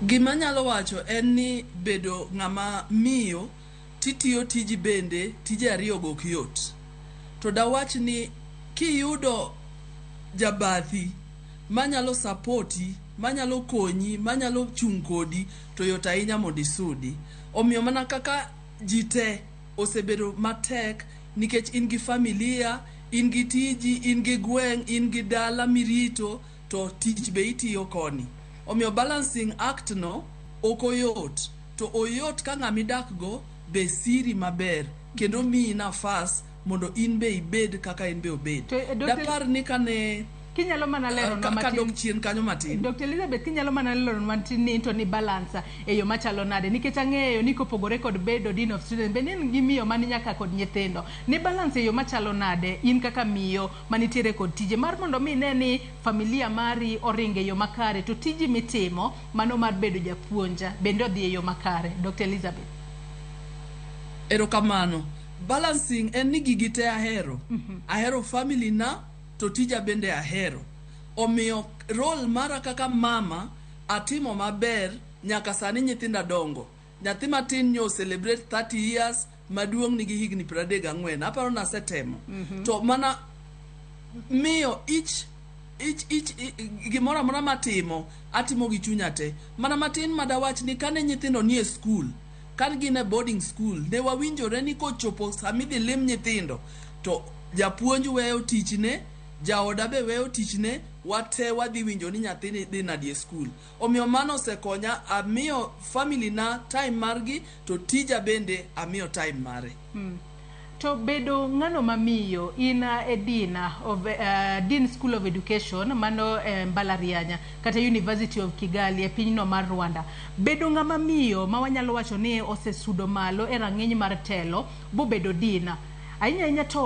Gima anyalo wacho en ni bedo ng'ama miyo titiyo tiji bende tije ariyogo ok yot. To dawach ni kiyudo jabathi manyalo sapoti, manyalo konyi, manyalo chung' kodi to yot ahinya mondo isudi. Omiyo mana kaka ji te osebedo matek nikech in gi familia, in gi tiji, in gi gweng', in gi dala mirito to tich be itiyo koni. Omiyo balancing act no ok oyot. To oyot ka ng'ama idak go be siri maber kendo miyi nafas mondo in be ibed kaka en be obed. To, Dr. Dapar ni kane Kinyalo mana leronwa kadok matin. chien kanyo matin. Dr. Elizabeth, kinyalo mana leronwa matin ni to ni balance e yo machalo nade? Nikech ang'eyo ni kopogore kod bedo Dean of Students, bende in gi miyo mani nyaka kod nyithindo. Ni balance e yo machalo nade in kaka miyo manitiere kod tije mar mondo mi ine ni familia mari oringo e yo makare to tiji mitimo mano mar bedo japuonj bende odhi e yo makare. Dr. Elizabeth. Erokamano. Balancing en ni gigi te ahero. Ahero family na to tija bende ahero. Omiyo role mara kaka mama atimo maber nyaka sani nyithinda dongo. Nyathi matin nyo celebrate 30 years, maduong' nigi higni 34. Aparo nasetemo. To mana miyo each gimoro amora matimo atimo gi chunya te. Mana matin madawach ni kane nyithindo nie skul, ka gin e boarding school, ne wawinjore ni kochopo sama idhi lim nyithindo to japuonj weyo tichne, jaoda be weyo tichne, wate wadhi winjo ni nyathini dhi nadi e skul. Omiyo mano osekonya amiyo family na time margi to tija bende amiyo time mare. To bedo ng'ano mamiyo in e Dean of Dean School of Education mano e mbalariany kata University of Kigali e pinyno mar Rwanda. Bedo ng'ama miyo ma wanyalo wacho ni osesudo malo e rang'iny mar telo bobedo dean. Ahinya ahinya to